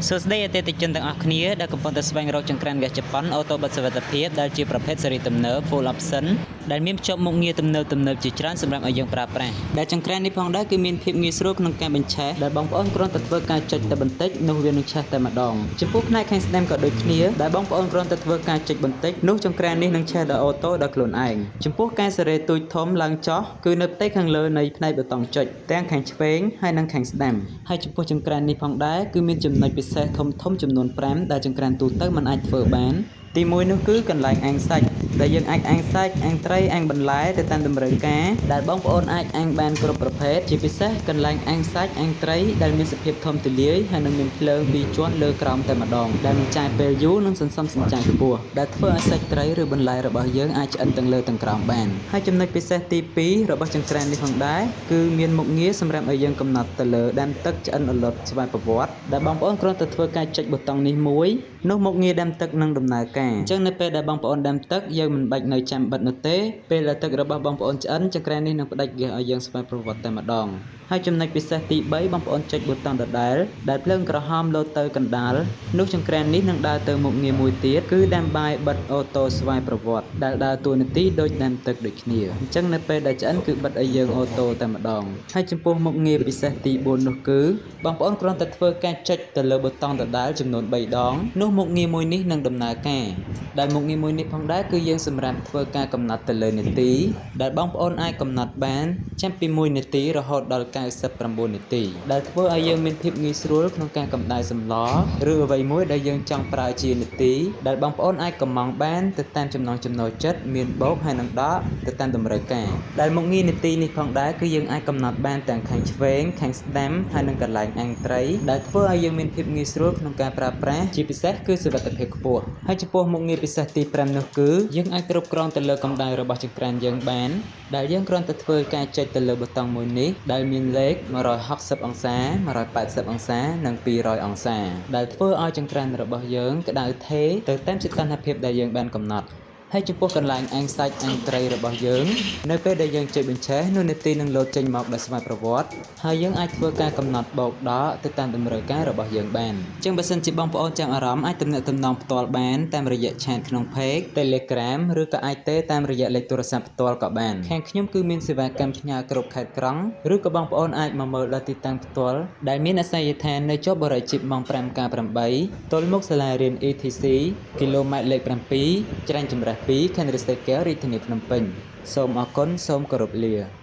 សួស្តីអតិថិជនទាំងអស់គ្នាដែលកំពុងតែស្វែងរកចង្ក្រានហ្គាសជប៉ុនអូតូបិទសុវត្ថិភាពដែលជាប្រភេទស៊េរីទំនើប Full Option ដែលមានភ្ជាប់មុខងារទំនើបៗជាច្រើនសម្រាប់ឲ្យយើងប្រើប្រាស់ដែលចង្ក្រាននេះផងដែរគឺមានភាពងាយស្រួលក្នុងការបញ្ឆេះដែលបងប្អូនគ្រាន់តែធ្វើការចុចតែបន្តិចនោះវានឹងឆេះតែម្ដងចំពោះផ្នែកខាងស្ដាំក៏ដូចគ្នាដែលបងប្អូនគ្រាន់តែធ្វើការចុចបន្តិចនោះចង្ក្រាននេះនឹងឆេះដោយ auto ដោយខ្លួនឯងចំពោះការសេរីទូចធំឡើងចុះគឺនៅផ្ទៃខាងលើនៃផ្នែកប៊ូតុងចុចទាំងខាងឆ្វេងហើយនិងខាងស្ដាំហើយចំពោះចង្ក្រាននេះផងដែរគឺមានចំណុចពិសេសធំៗចំនួន5ដែលចង្ក្រានទូទៅមិនអាចធ្វើបានទីមួយនោះគឺកន្លែងអាំងសាច់ដែលយើងអាចអាំងសាច់អាំងត្រីអាំងបន្លែទៅតាមតម្រូវការដែលបងប្អូនអាចអាំងបានគ្រប់ប្រភេទជាពិសេសកន្លែងអាំងសាច់អាំងត្រីដែលមានសភាពធំទូលាយហើយនឹងមានភ្លើងពីរជាន់លើក្រោមតែម្ដងដែលមិនចាយពេលយូរនិងសន្សំសំចៃខ្ពស់ដែលធ្វើឲ្យសាច់ត្រីឬបន្លែរបស់យើងអាចឆ្អិនទាំងលើទាំងក្រោមបានហើយចំណុចពិសេសទី2របស់ចង្ក្រាននេះផងដែរគឺមានមុខងារសម្រាប់ឲ្យយើងកំណត់ទៅលើដាំទឹកឆ្អិនអលត់ស្វ័យប្រវត្តិដែលបងប្អូនគ្រាន់តែធ្វើការចុចប៊ូតុងនេះមួយនោះមុខងារដាំទឹកនឹងដំណើរការអញ្ចឹងនៅពេលដែលបងប្អូនដាំទឹកយើងមិនបាច់នៅចាំបិទនោះទេពេលដែលទឹករបស់បងប្អូនឆ្អិនចង្ក្រាននេះនឹងផ្ដាច់ហ្គាសឲ្យយើងស្វ័យប្រវត្តិតែម្ដងហើយចំណុចពិសេសទី3បងប្អូនចុចប៊ូតុងដដែលដែលភ្លើងក្រហមលោតទៅកណ្ដាលនោះចង្ក្រាននេះនឹងដើរទៅមុខងារមួយទៀតគឺដាំបាយបិទ auto ស្វ័យប្រវត្តិដែលដើរតួនាទីដូចដាំទឹកដូចគ្នាអញ្ចឹងនៅពេលដែលឆ្អិនគឺបិទឲ្យយើង auto តែម្ដងហើយចំពោះមុខងារពិសេសទី4នោះគឺបងប្អូនគ្រាន់តែធ្វើការចុចទៅលើប៊ូតុងដដែលចំនួន3ដងនោះមុខងារមួយនេះនឹងដំណើរការដែលមុខងារមួយនេះផងដែរគឺយើងសម្រាប់ធ្វើការកំណត់ទៅលើនាទីដែលបងប្អូនអាចកំណត់បានចាប់ពី1នាទីរហូតដល់99នាទីដែលធ្វើឲ្យយើងមានភាពងាយស្រួលក្នុងការកម្ដៅសម្លឬអ្វីមួយដែលយើងចង់ប្រើជានាទីដែលបងប្អូនអាចកំងបានទៅតាមចំណង់ចំណូលចិត្តមានបូកហើយនឹងដកទៅតាមតម្រូវការដែលមុខងារនាទីនេះផងដែរគឺយើងអាចកំណត់បានទាំងខាងឆ្វេងខាងស្ដាំហើយនិងកន្លែងអាំងត្រីដែលធ្វើឲ្យយើងមានភាពងាយស្រួលក្នុងការប្រើប្រាស់ជាពិសេសគឺសុវត្ថិភាពខ្ពស់ហើយចំពោះមុខងារពិសេសទី5នោះគឺយើងអាចគ្រប់គ្រងទៅលើកម្ដៅរបស់ចង្ក្រានយើងបានដែលយើងគ្រាន់តែធ្វើការចុចទៅលើប៊ូតុងមួយនេះដែលមានលេខ160អង្សា180អង្សានិង200អង្សាដែលធ្វើឲ្យចង្ក្រានរបស់យើងក្ដៅថេរទៅតាមសីតុណ្ហភាពដែលយើងបានកំណត់ហើយចំពោះកន្លែងអាំងសាច់អាំងត្រីរបស់យើងនៅពេលដែលយើងចុចបញ្ឆេះនោះនាទីនឹងលោតចេញមកដោយស្វ័យប្រវត្តិហើយយើងអាចធ្វើការកំណត់បូកដកទៅតាមតម្រូវការរបស់យើងបានអញ្ចឹងបើសិនជាបងប្អូនចាំអារម្មណ៍អាចទំនាក់ទំនងផ្ទាល់បានតាមរយៈchat ក្នុង Page Telegram ឬក៏អាចទេតាមរយៈលេខទូរស័ព្ទផ្ទាល់ក៏បានខាងខ្ញុំគឺមានសេវាកម្មផ្ញើគ្រប់ខេត្តក្រុងឬក៏បងប្អូនអាចមកមើលដល់ទីតាំងផ្ទាល់ដែលមានអាសយដ្ឋាននៅជាប់បរិយាជីពម៉ោង5កា8ទល់មុខសាលារៀន ETC គីឡូម៉ែត្រលេខ7ច្រាញ់ចម្រះ2ខណ្ឌឫស្សីកែវរាជធានីភ្នំពេញសូមអរគុណសូមគោរពលា។